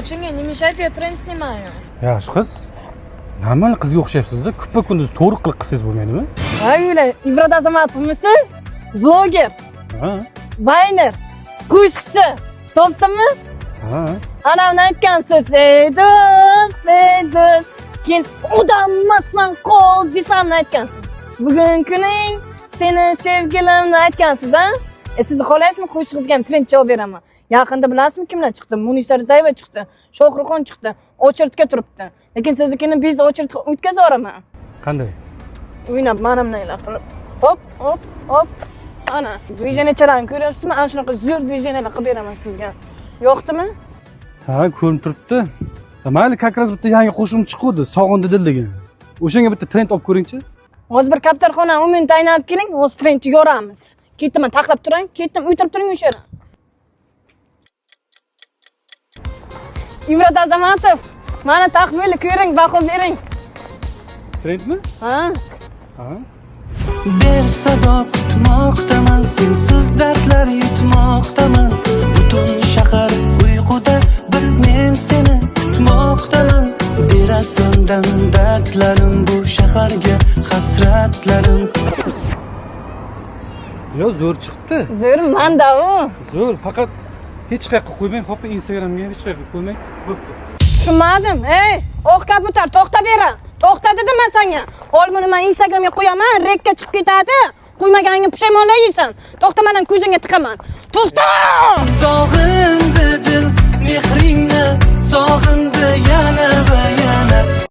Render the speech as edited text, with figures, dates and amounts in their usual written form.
O'ching, не мешайте, я тренд снимаю. Yaxshi qiz. Normal qizga o'xshayapsiz-da. Kuppa kunduz to'g'ri qiliq qilsangiz bo'lmaydimi? Voy ular, Ibrat Azamatovmisiz? Bloger, Ha. vayner, qo'shiqchi. Topdimmi? Ha. Anamni aytgansiz, ey do'st, ey do'st. Keyin odam emasman, qol desamni aytgansiz. Bugun kuning seni sevgilimni aytgansiz, a? E sizni xohlaysizmi qo'shig'ingizga ham trend javob beraman. Yaqinda bilasizmi kimlar chiqdi? Munisa Rizayeva chiqdi, Shohruxxon chiqdi, очередь ga turibdi. Lekin siznikini biz очередь ga o'tkazib yuboraman. Qanday? O'ynab mana bunday qilib. Hop, hop, hop. Ana, движения larni ko'ryapsizmi? Ana shunaqa zo'r движения lar qilib beraman sizga. Yoqdimi? Ha, ko'rinib turibdi. Mayli, как раз bitta yangi qo'shig'im chiquvdi, Sog'indi dil degan. O'shanga bitta trend olib ko'ringchi. Hozir bir kaptarxona 10 minut aylanib keling, hozir trendni yoramiz. Ketdim, taxlab turing, ketdim, o'tirib turing o'sha yerda. Ibrat Azamatov, mana tahvilni ko'ring, baho bering. Trendmi? Ha? Ha. Ber sado, kutmoqdaman, sensiz dardlar yutmoqdaman. Butun shahar uyquda, bir men seni kutmoqdaman. Derasamdan dardlarim, bu shaharga hasratlarim. Yo, zo'r chiqdi. Zo'r manda u. Zo'r, faqat hech qayoqqa qo'ymang, xo'p, Instagramga hech qayoqqa qo'ymang. Bo'pti. Tushunmadim. Ey, oq kabutar, to'xta bera. To'xta dedim men senga. Ol buni men Instagramga qo'yaman, rekka chiqib ketadi. Qo'ymaganingga pushaymonlar yeysan. To'xta, menan ko'zingga tiqaman. To'xta! Sog'indi dil mehringni, sog'indi yana va yana.